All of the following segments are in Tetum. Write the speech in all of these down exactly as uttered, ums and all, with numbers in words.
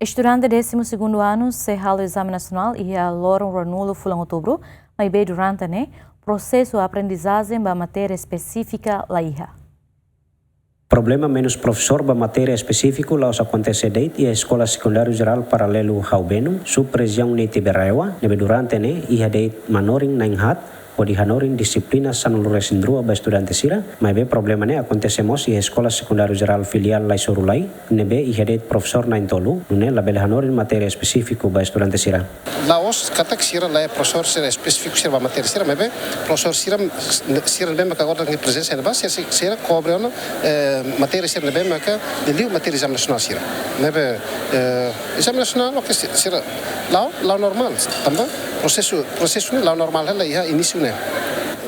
Estudante décimo segundo ano sei halo ezame nasionál iha loron ruanulu fulan Outubru, maibé durante ne'e prosesu aprendizajen ba matéria espesífika la iha. Problema menus profesór ba matéria espesífiku la'ós akontese de'it iha Eskola Sekundáriu Jerál Paralelu Haubenu, sub-rejiaun Neitibe RAEOA, ne'ebé durante ne'e iha de'it manorin na'in-haat hodi hanorin dixiplina sanulu-resin-rua ba estudante sira, maibé problema ne'e akontese mós iha Eskola Sekundáriu Jerál Filiál Laisoru Lai, ne'ebé iha de'it profesór na'in-tolu, nune'e labele hanorin matéria espesífiku ba estudante sira. La'ós katak sira la iha profesór sira espesífiku sira ba matéria sira, maibé profesór sira, sira ne'ebé maka agora nia prezensa iha ne'ebá, sira, sira kobre ona, eh, matéria sira ne'ebé maka liuliu matéria ezame nasionál sira. Ne'ebé, eh, ezame nasionál, oke, si-, sira la'o, la'o normál, tanba prosesu, prosesu ne'e la'o normál hela iha inísiu ne'e.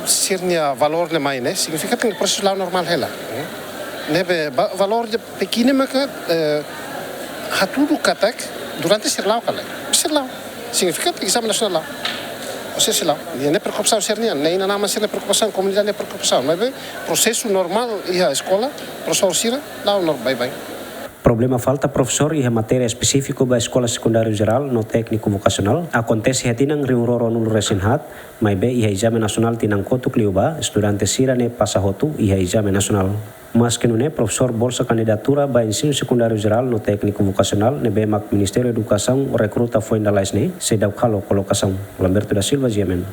Sira-nia valór ne'e mai ne'e, signifika katak prosesu la'o normál hela. Ne'ebé ba-, valór de pekin ne'e maka, eh, hatudu katak durante sira la'o ka lae. Sira la'o. Signifika katak ezame nasionál la'o. Ou seja, sira la'o. Ne'e, ne'e preokupasaun sira-nian, ne'e inan-aman sira-nia preokupasaun, komunidade nia preokupasaun. Maibé prosesu normál iha eskola, profesór sira la'o nor-, baibain. Problema falta profesór iha matéria espesífiku ba Eskola Sekundáriu Jerál no Tékniku Vokasionál akontese iha tinan rihun rua ruanulu-resin-haat, maibé iha ezame nasionál tinan kotuk liubá, estudante sira-ne'e pasa hotu iha ezame nasionál. Maske nune'e, profesór bolsa kandidatura ba Ensinu Sekundáriu Jerál no Tékniku Vokasionál ne'ebé mak Ministériu Edukasaun rekruta foin lalais ne'e seidauk halo kolokasaun. Lamberto da Silva, G M N.